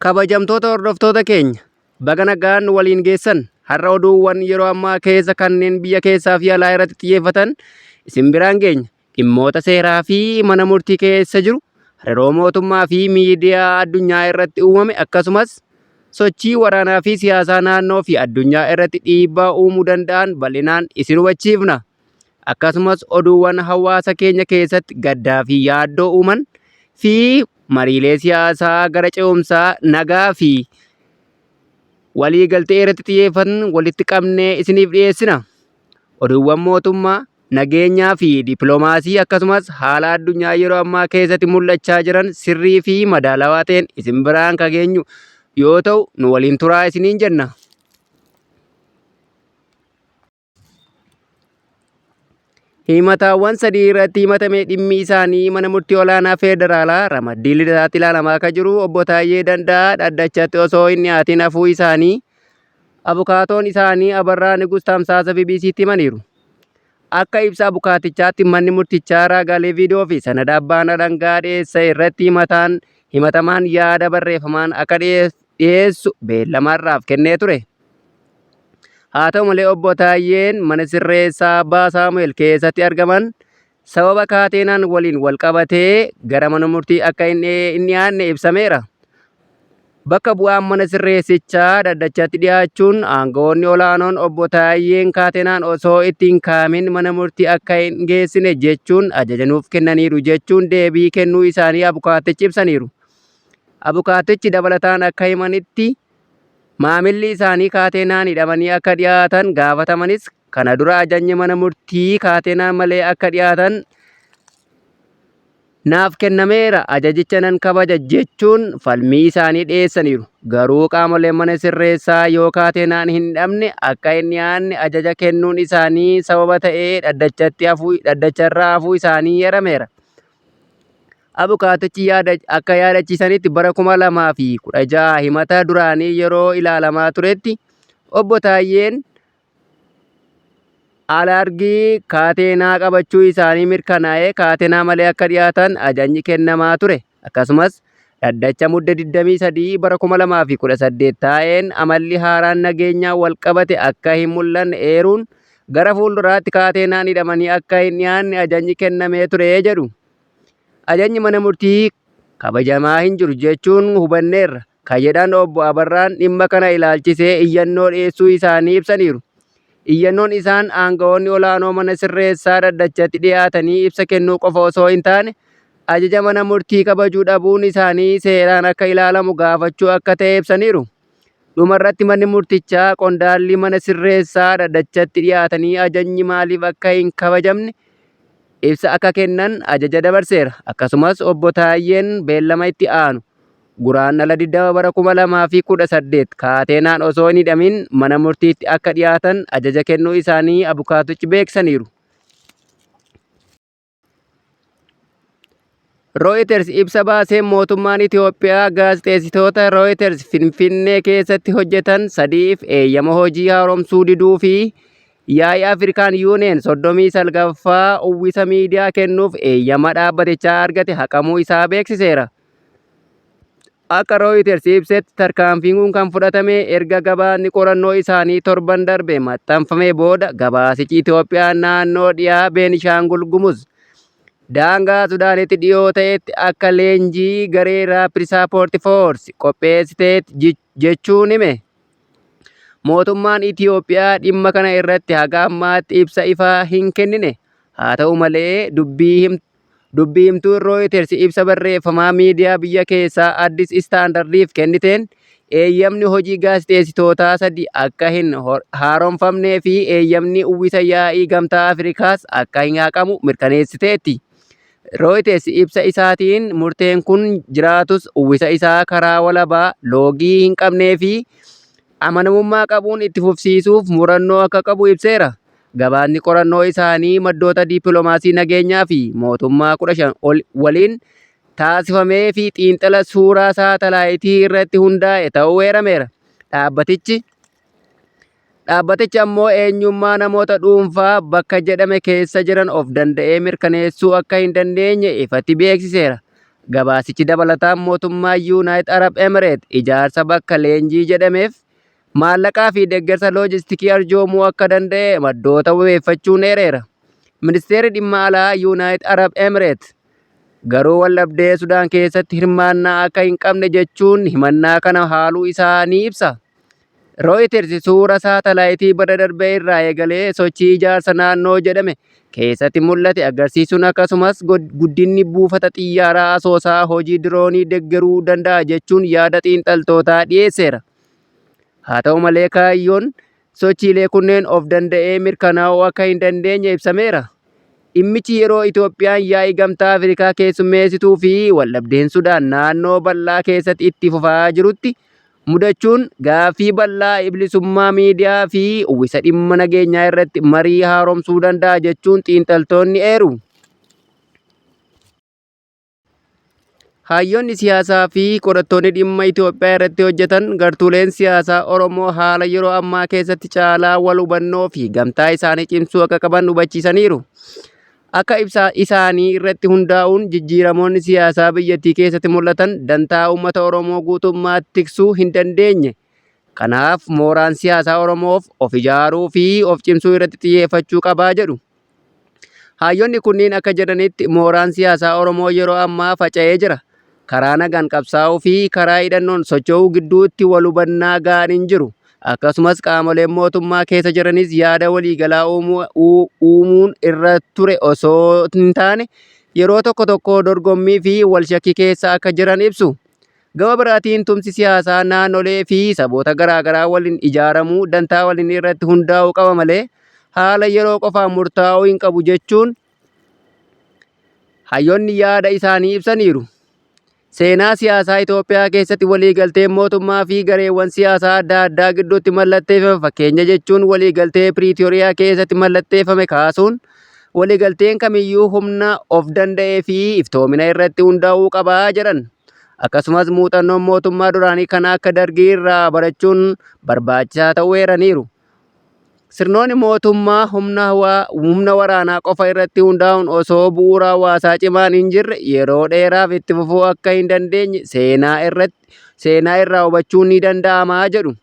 Kabajamtoota hordoftoota keenya, baga nagaan nu waliin geessan. Har'a oduuwwan yeroo ammaa keessa kanneen biyya keessaa fi alaa irratti xiyyeeffatan isin biraan geenya. Dhimmoota seeraa fi mana murtii keessa jiru, hariiroo mootummaa fi miidiyaa addunyaa irratti uumame akkasumas sochii waraanaa fi siyaasaa naannoo fi addunyaa irratti dhiibbaa uumuu danda'an bal'inaan isin hubachiifna. Akkasumas oduuwwan hawaasa keenya keessatti gaddaa fi yaaddoo uuman fi mariilee siyaasaa gara ce'umsaa nagaa fi waliigaltee irratti xiyyeeffatan walitti qabnee isiniif dhiyeessina. Oduuwwan mootummaa, nageenyaa fi dippiloomaasii akkasumas haala addunyaa yeroo ammaa keessatti mul'achaa jiran sirrii fi madaalawaa ta'een isin biraan kan geenyu yoo ta'u nu waliin turaa isiniin jenna. Himataawwan sadii irratti himatame dhimmi isaanii mana murtii olaanaa federaalaa ramaddii lidataatti ilaalamaa akka jiru obbo Taayyee Danda'aa dhaddachatti osoo hin dhiyaatin hafuu isaanii abukaatoon isaanii Abarraa Nigus tamsaasa BBCtti himaniiru. Akka ibsa abukaatichaatti manni murtichaa raagaalee viidiyoo fi sanada abbaan alangaa dhiyeesse irratti himataan himatamaan yaada barreeffamaan akka dhiyeessu beellama har'aaf kennee ture. Haa ta'u malee obbo Taayyeen mana sirreessaa Abbaa Saamu'eel keessatti argaman sababa kaateenaan waliin wal qabatee gara mana murtii akka hin dhiyaanne ibsameera. Bakka bu'aan mana sirreessichaa dhaddachatti dhiyaachuun aangawoonni olaanoon obbo Taayyeen kaateenaan osoo itti hin kaa'amin mana murtii akka hin geessine jechuun ajaja nuuf kennaniiru jechuun deebii kennuu isaanii abukaatichi ibsaniiru. Abukaatichi dabalataan akka himanitti maamilli isaanii kaateenaan hidhamanii akka dhiyaatan gaafatamanis kana dura ajajni mana murtii kaateenaa malee akka dhiyaatan naaf kennameera ajajicha nan kabaja jechuun falmii isaanii dhiyeessaniiru. Garuu qaamoleen mana sirreessaa yoo kaateenaan hin hidhamne akka hin dhiyaanne ajaja kennuun isaanii sababa ta'ee dhaddacharraa hafuu isaanii eerameera. Abukaatichi yaada akka yaadachiisanitti bara 2016 himata duraanii yeroo ilaalamaa turetti obbo Taayyeen alargii kaateenaa qabachuu isaanii mirkanaa'ee kaateenaa malee akka dhiyaatan ajajni kennamaa ture. Akkasumas dhaddacha Mudde 23 bara 2018 taa'een amalli haaraan nageenyaan walqabate akka hin mul'anne eeruun gara fuulduraatti kaateenaan hidhamanii akka hin dhiyaanne ajajni kennamee ture jedhu. Ajajni mana murtii kabajamaa hin jiru jechuun hubanneerra kan jedhan obbo Abarraan dhimma kana ilaalchisee iyyannoo dhiyeessuu isaanii ibsaniiru. Iyyannoon isaan aangawoonni olaanoo mana sirreessaa dhaddachatti dhiyaatanii ibsa kennuu qofa osoo hin taane ajaja mana murtii kabajuu dhabuun isaanii seeraan akka ilaalamu gaafachuu akka ta'e ibsaniiru. Dhumarratti manni murtichaa qondaalli mana sirreessaa dhaddachatti dhiyaatanii ajajni maaliif akka hin kabajamne ibsa akka kennan ajaja dabarseera. Akkasumas obbo Taayyeen beellama itti aanu Guraandhala 20 bara 2018 kaateenaan osoo hin hidhamin mana murtiitti akka dhiyaatan ajaja kennuu isaanii abukaatichi beeksisaniiru. Rooyiters ibsa baaseen mootummaan Itoophiyaa gaazexeessitoota Rooyiters Finfinnee keessatti hojjetan sadiif eeyyama hojii haaromsuu diduu fi yaa'ii Afrikaan Yuuniyeen 39ffaa uwwisa miidiyaa kennuuf eeyyama dhaabbatichaa argate haqamuu isaa beeksiseera. Akka Rooyiters ibsetti tarkaanfiin kun kan fudhatame erga gabaasni qorannoo isaanii torban darbe maxxanfamee booda gabaasichi Itoophiyaan naannoo dhiyaa Beenishaangul Gumuz daangaa Sudaanitti dhiyoo ta'etti akka leenjii garee Rapid Support Force qopheessiteetti jechuun hime. Mootummaan Itoophiyaa dhimma kana irratti haga ammaatti ibsa ifaa hin kennine. Haa ta'u malee dubbii Dubbi himtuun Rooyiters ibsa barreeffamaa miidiyaa biyya keessaa Addis Istaandardiif kenniteen eeyyamni hojii gaazexeessitootaa sadi akka hin haaromfamnee fi eeyyamni uwwisa yaa'ii Gamtaa Afrikaas akka hin haqamu mirkaneessiteetti. Rooyiters ibsa isaatiin murteen kun jiraatus uwwisa isaa karaa walabaa, loogii hin qabnee fi amanamummaa qabuun itti fufsiisuuf murannoo akka qabu ibseera. Gabaasni qorannoo isaanii maddoota dippiloomaasii nageenyaa fi mootummaa 15 ol waliin taasifamee fi xiinxala suuraa saatalaayitii irratti hundaa'e ta'uu eerameera. Dhaabbatichi Dhaabbatichi ammoo eenyummaa namoota dhuunfaa bakka jedhame keessa jiran of danda'ee mirkaneessuu akka hin dandeenye ifatti beeksiseera. Gabaasichi dabalataan mootummaan Yuunaayit Arab Emireet ijaarsa bakka leenjii jedhameef maallaqaa fi deeggarsa loojistikii arjoomuu akka danda'e maddoota wabeeffachuun eereera. Ministeerri Dhimma Alaa Yuunaayit Arab Emireet garuu waldhabdee Sudaan keessatti hirmaannaa akka hin qabne jechuun himannaa kana haaluu isaa ni ibsa. Rooyiters suura saatalaayitii bara darbe irraa eegalee sochii ijaarsa naannoo jedhame keessatti mul'ate agarsiisuun akkasumas guddinni buufata xiyyaaraa Asoosaa hojii diroonii deggeruu danda'a jechuun yaada xiinxaltootaa dhiyeesseera. Haa ta'u malee kaayyoon sochiilee kunneen of danda'ee mirkanaa'uu akka hin dandeenye ibsameera. Dhimmichi yeroo Itoophiyaan yaa'ii Gamtaa Afrikaa keessummeessituu fi waldhabdeen Sudaan naannoo bal'aa keessatti itti fufaa jirutti mudachuun gaaffii bal'aa bilisummaa miidiyaa fi uwwisa dhimma nageenyaa irratti marii haaromsuu danda'a jechuun xiinxaltoonni eeru. Hayyoonni siyaasaa fi qorattoonni dhimma Itoophiyaa irratti hojjetan gartuuleen siyaasaa Oromoo haala yeroo ammaa keessatti caalaa wal hubannoo fi gamtaa isaanii cimsuu akka qaban hubachiisaniiru. Akka ibsa isaanii irratti hundaa'uun jijjiiramoonni siyaasaa biyyattii keessatti mul'atan dantaa uummata Oromoo guutummaatti tiksuu hin dandeenye. Kanaaf mooraan siyaasaa Oromoof of ijaaruu fi of cimsuu irratti xiyyeeffachuu qabaa jedhu. Hayyoonni kunniin akka jedhanitti mooraan siyaasaa Oromoo yeroo ammaa faca'ee jira. Karaa nagaan qabsaa'uu fi karaa hidhannoon socho'uu gidduutti wal hubannaa ga'aan hin jiru. Akkasumas qaamoleen mootummaa keessa jiranis yaada waliigalaa uumuun irra ture osoo hin taane yeroo tokko tokko dorgommii fi wal shakkii keessa akka jiran ibsu. Gama biraatiin tumsi siyaasaa naannolee fi saboota garaagaraa waliin ijaaramuu dantaa waliin irratti hundaa'uu qaba malee haala yeroo qofaan murtaa'uu hin qabu jechuun hayyoonni yaada isaanii ibsaniiru. Seenaa siyaasaa Itoophiyaa keessatti waliigalteen mootummaa fi gareewwan siyaasaa adda addaa gidduutti mallatteeffame fakkeenya jechuun waliigaltee Piriitooriyaa keessatti mallatteeffame kaasuun waliigalteen kamiyyuu humna of danda'ee fi iftoomina irratti hundaa'uu qaba jedhan. Akkasumas muuxannoon mootummaa duraanii kan akka Dargii irraa barachuun barbaachisaa ta'uu eeraniiru. Sirnoonni mootummaa humna waraanaa qofa irratti hundaa'uun osoo bu'uura hawaasaa cimaan hin jirre yeroo dheeraaf itti fufuu akka hin dandeenye seenaa irraa hubachuun ni danda'ama jedhu.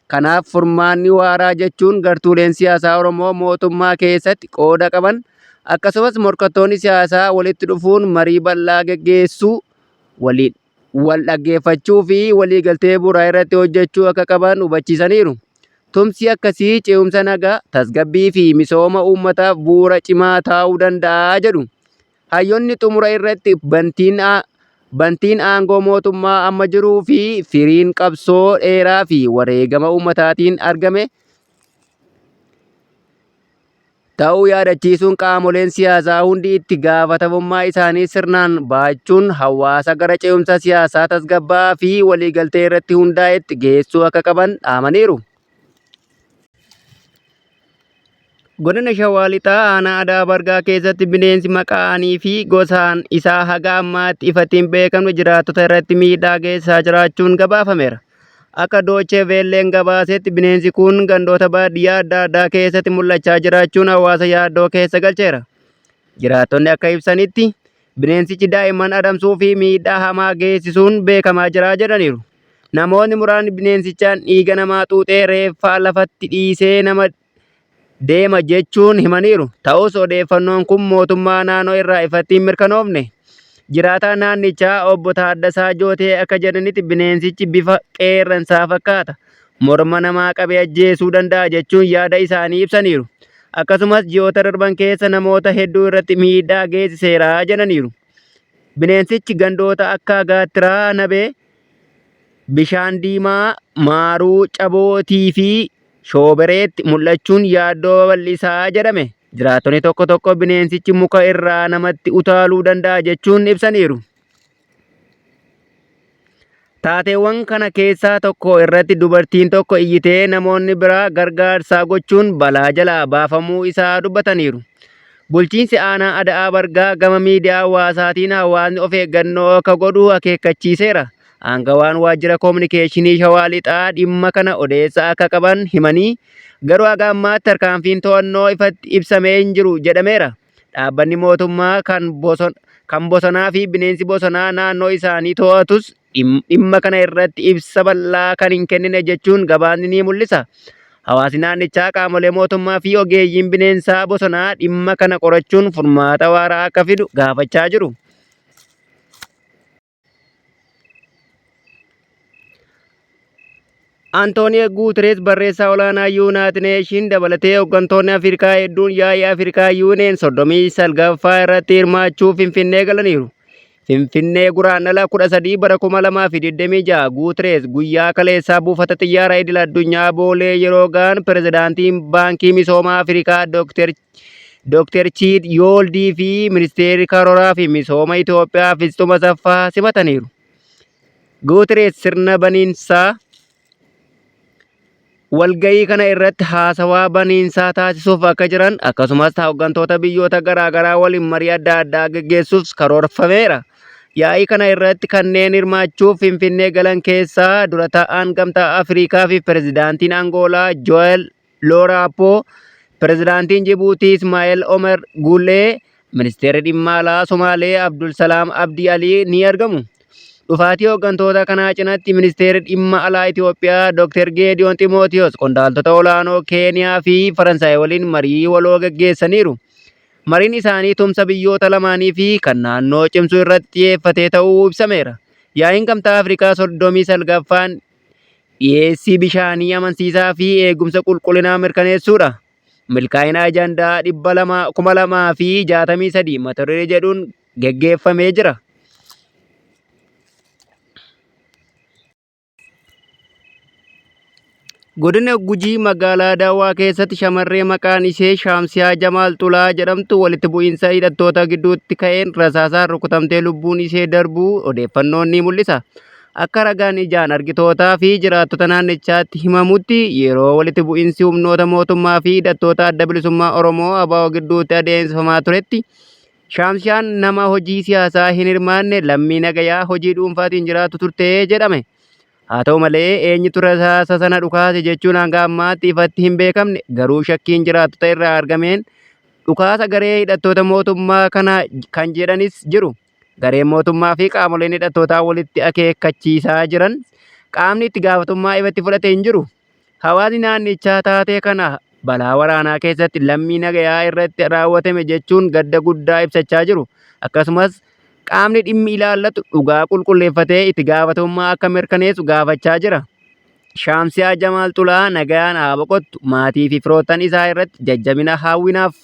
Kanaaf furmaanni waaraa jechuun gartuuleen siyaasaa Oromoo mootummaa keessatti qooda qaban akkasumas morkattoonni siyaasaa walitti dhufuun marii bal'aa geggeessuu, waliin wal dhaggeeffachuu fi waliigaltee bu'uuraa irratti hojjechuu akka qaban hubachiisaniiru. Tumsi akkasii ce'umsa nagaa, tasgabbii fi misooma uummataaf bu'uura cimaa taa'uu danda'a jedhu. Hayyoonni xumura irratti bantiin aangoo mootummaa amma jiruu fi firiin qabsoo dheeraa fi wareegama uummataatiin argame ta'uu yaadachiisuun qaamoleen siyaasaa hundi itti gaafatamummaa isaanii sirnaan baachuun hawaasa gara ce'umsa siyaasaa tasgabbaa'aa fi waliigaltee irratti hundaa'etti geessuu akka qaban dhaamaniiru. Godina Shawaa Lixaa aanaa Adaa Bargaa keessatti bineensi maqaanii fi gosaan isaa haga ammaatti ifatti hin beekamne jiraattota irratti miidhaa geessisaa jiraachuun gabaafameera. Akka Doochee Veelleen gabaasetti bineensi kun gandoota baadiyyaa adda addaa keessatti mul'achaa jiraachuun hawaasa yaaddoo keessa galcheera. Jiraattonni akka ibsanitti bineensichi daa'imman adamsuu fi miidhaa hamaa geessisuun beekamaa jira jedhaniiru. Namoonni muraasni bineensichaan dhiiga namaa xuuxee reeffa lafatti dhiisee nama deema jechuun himaniiru. Ta'us odeeffannoon kun mootummaa naannoo irraa ifatti hin mirkanoofne. Jiraataan naannichaa obbo Taaddasaa Jootee akka jedhanitti bineensichi bifa qeerransaa fakkaata. Morma namaa qabee ajjeesuu danda'a jechuun yaada isaanii ibsaniiru. Akkasumas ji'oota darban keessa namoota hedduu irratti miidhaa geessiseera jedhaniiru. Bineensichi gandoota akka Gaattiraa Nabee, Bishaan Diimaa, Maaruu Cabootii fi Shoobereetti mul'achuun yaaddoo babal'isaa jedhame. Jiraattonni tokko tokko bineensichi muka irraa namatti utaaluu danda'a jechuun ibsaniiru. Taateewwan kana keessaa tokko irratti dubartiin tokko iyyitee namoonni biraa gargaarsaa gochuun balaa jalaa baafamuu isaa dubbataniiru. Bulchiinsi aanaa Ada'aa Bargaa gama miidiyaa hawaasaatiin hawaasni of eeggannoo akka godhu akeekkachiiseera. Aangawaan waajjira koominikeeshinii Shawaa Lixaa dhimma kana odeessa akka qaban himanii garuu haga ammaatti tarkaanfiin to'annoo ifatti ibsamee hin jiru jedhameera. Dhaabbanni mootummaa kan bosonaa fi bineensi bosonaa naannoo isaanii to'atus dhimma kana irratti ibsa bal'aa kan hin kennine jechuun gabaasni ni mul'isa. Hawaasni naannichaa qaamolee mootummaa fi ogeeyyiin bineensaa bosonaa dhimma kana qorachuun furmaata waaraa akka fidu gaafachaa jiru. Antooniyoo Guuterees barreessaa olaanaa Yuunaayitid Neeshin dabalatee hooggantoonni Afrikaa hedduun yaa'ii Afrikaa Yuuneen 39ffaa irratti hirmaachuuf Finfinnee galaniiru. Finfinnee Guraandhala 13 bara 2026 Guuterees guyyaa kaleessaa buufata xiyyaara idil addunyaa Boolee yeroo ga'an pirezidaantiin Baankii Misoomaa Afrikaa Dr. Chiid Yooldii fi Ministeerri Karooraa fi Misooma Itoophiyaa Fitsum Asaffaa simataniiru. Guuterees sirna baniinsaa walgahii kana irratti haasawaa baniinsaa taasisuuf akka jiran akkasumas hooggantoota biyyoota garaagaraa waliin marii adda addaa geggeessuuf karoorfameera. Yaa'ii kana irratti kanneen hirmaachuuf Finfinnee galan keessaa dura taa'aan Gamtaa Afrikaa fi pirezidaantiin Angoolaa Joel Looraapoo, pirezidaantiin Jibuutii Ismaa'eel Omer Guullee, ministeerri dhimma alaa Somaalee Abdul Salaam Abdii Alii ni argamu. Dhufaatii hooggantoota kanaa cinatti ministeerri dhimma alaa Itoophiyaa Dr. Geediyoon Ximootiyoos qondaaltota olaanoo Keeniyaa fi Faransaay waliin marii waloo gaggeessaniiru. Mariin isaanii tumsa biyyoota lamaanii fi kan naannoo cimsuu irratti xiyyeeffatee ta'uu ibsameera. Yaa'iin Gamtaa Afrikaa 39ffaan dhiyeessii bishaanii amansiisaa fi eegumsa qulqullinaa mirkaneessuudha. Milkaa'ina ajandaa 2063 mata duree jedhuun geggeeffamee jira. Godina Gujii magaalaa Daawwaa keessatti shamarree maqaan ishee Shaamsiyaa Jamaal Xulaa jedhamtu walitti bu'iinsa hidhattoota gidduutti ka'een rasaasaan rukutamtee lubbuun ishee darbuu odeeffannoon ni mul'isa. Akka ragaan ijaan argitootaa fi jiraattota naannichaatti himamutti yeroo walitti bu'insi humnoota mootummaa fi hidhattoota Adda Bilisummaa Oromoo ABO gidduutti adeemsifamaa turetti Shaamsiyaan nama hojii siyaasaa hin hirmaanne lammii nagayaa hojii dhuunfaatiin jiraattu turte jedhame. Haa ta'u malee eenyutu rasaasa sana dhukaase jechuun hanga ammaatti ifatti hin beekamne garuu shakkiin jiraattota irraa argameen dhukaasa garee hidhattoota mootummaa kana kan jedhanis jiru. Gareen mootummaa fi qaamoleen hidhattootaa walitti akeekkachiisaa jiran qaamni itti gaafatummaa ifatti fudhate hin jiru. Hawaasni naannichaa taatee kana balaa waraanaa keessatti lammii nagayaa irratti raawwatame jechuun gadda guddaa ibsachaa jiru. Akkasumas qaamni dhimmi ilaallatu dhugaa qulqulleeffatee itti gaafatamummaa akka mirkaneessu gaafachaa jira. Shaamsiyaa Jamaal Xulaa nagayaan haa boqottu. Maatii fi firoottan isaa irratti jajjabina hawwinaaf.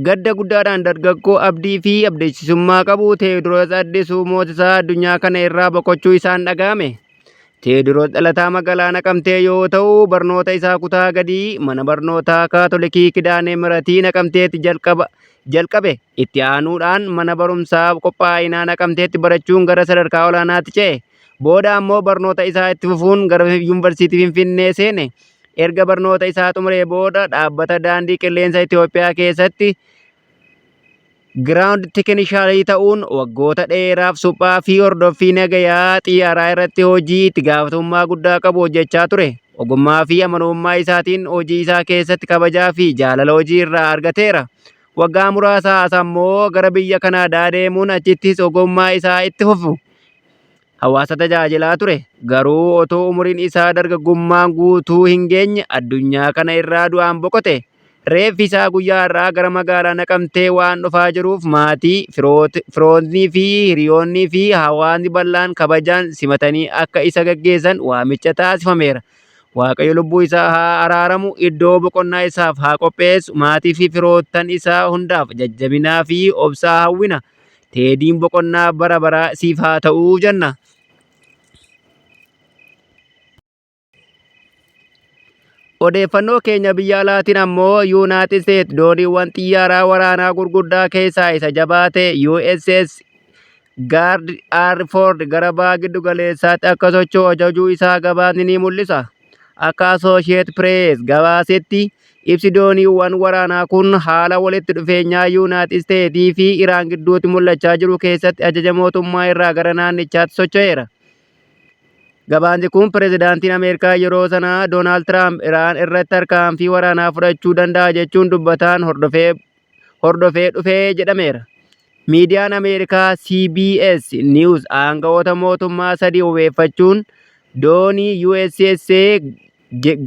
Gadda guddaadhaan dargaggoo abdii fi abdachiisummaa qabu Teewodiroos Addisuu Moosisaa addunyaa kana irraa boqochuu isaan dhaga'ame. Teewodiroos dhalataa magaalaa Naqamtee yoo ta'u barnoota isaa kutaa gadii mana barnootaa Kaatolikii Kidaanee Miratii Naqamteetti jalqabe. Itti aanuudhaan mana barumsaa qophaa'inaa Naqamteetti barachuun gara sadarkaa olaanaatti ce'e. Booda ammoo barnoota isaa itti fufuun gara Yuunivarsiitii Finfinnee seene. Erga barnoota isaa xumuree booda dhaabbata daandii qilleensa Itoophiyaa keessatti giraawundi tekinishaanii ta'uun waggoota dheeraaf suphaa fi hordoffii nagayaa xiyyaaraa irratti hojii itti gaafatamummaa guddaa qabu hojjechaa ture. Ogummaa fi amanamummaa isaatiin hojii isaa keessatti kabajaa fi jaalala hojii irraa argateera. Waggaa muraasaa as ammoo gara biyya Kanaadaa deemuun achittis ogummaa isaa itti fufu. Hawaasa tajaajilaa ture. Garuu otoo umuriin isaa dargaggummaan guutuu hin geenye addunyaa kana irraa du'aan boqote. Reeffi isaa guyyaa har'aa gara magaalaa Naqamtee waan dhufaa jiruuf maatii, firootni fi hiriyoonni fi hawaasni bal'aan kabajaan simatanii akka isa gaggeessan waamicha taasifameera. Waaqayyo lubbuu isaa haa araaramu, iddoo boqonnaa isaaf haa qopheessu, maatii fi firoottan isaa hundaaf jajjabinaa fi obsaa hawwina. Teediin boqonnaa bara baraa siif haa ta'u jenna. Odeeffannoo keenya biyya alaatiin ammoo Yuunaayitid Isteet dooniiwwan xiyyaaraa waraanaa gurguddaa keessaa isa jabaa ta'e USS Gaard R Ford gara baha giddu galeessaatti akka socho'u ajajuu isaa gabaasni ni mul'isa. Akka Associate Press gabaasetti ibsi dooniiwwan waraanaa kun haala walitti dhufeenyaa Yuunaayitid Isteetii fi Iraan gidduutti mul'achaa jiru keessatti ajaja mootummaa irraa gara naannichaatti socho'eera. Gabaansi kun pirezidaantiin Ameerikaa yeroo sanaa Doonaald Tiraamp Iraan irratti tarkaanfii waraanaa fudhachuu danda'a jechuun dubbataan hordofee hordofee dhufee jedhameera. Miidiyaan Ameerikaa CBS News aanga'oota mootummaa sadii wabeeffachuun doonii USS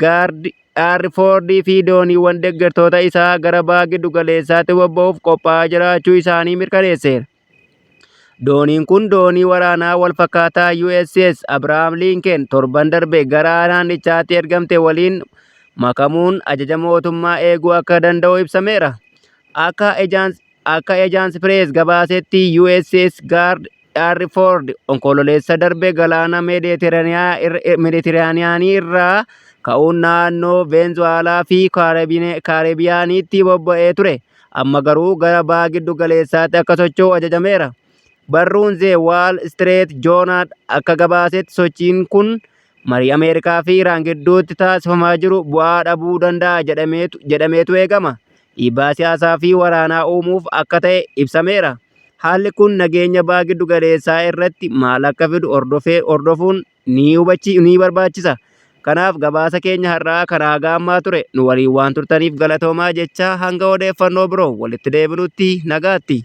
Gaard R Ford fi dooniiwwan deggertoota isaa gara baha giddu galeessaatti bobba'uuf qophaa'aa jiraachuu isaanii mirkaneesseera. Dooniin kun doonii waraanaa wal fakkaataa USS Abraham Lincoln torban darbe gara naannichaatti ergamte waliin makamuun ajaja mootummaa eeguu akka danda'u ibsameera. Akka Ejaans Akka Ejaans Pirees gabaasetti USS Gaard R Ford Onkololeessa darbe galaana Meeditiraaniyaanii irraa ka'uun naannoo Veenzuwaalaa fi Kaarebiyaaniitti bobba'ee ture. Amma garuu gara baha giddu galeessaatti akka socho'u ajajameera. Barruun The Wall Street Journal akka gabaasetti sochiin kun marii Ameerikaa fi Iraan gidduutti taasifamaa jiru bu'aa dhabuu danda'a jedhameetu eegama. Dhiibbaa siyaasaa fi waraanaa uumuuf akka ta'e ibsameera. Haalli kun nageenya baha giddu galeessaa irratti maal akka fidu hordofuun ni hubachi ni barbaachisa. Kanaaf gabaasa keenya har'aa kan haga ammaa ture nu waliin waan turtaniif galatoomaa jechaa hanga odeeffannoo biroo walitti deebinutti nagaatti.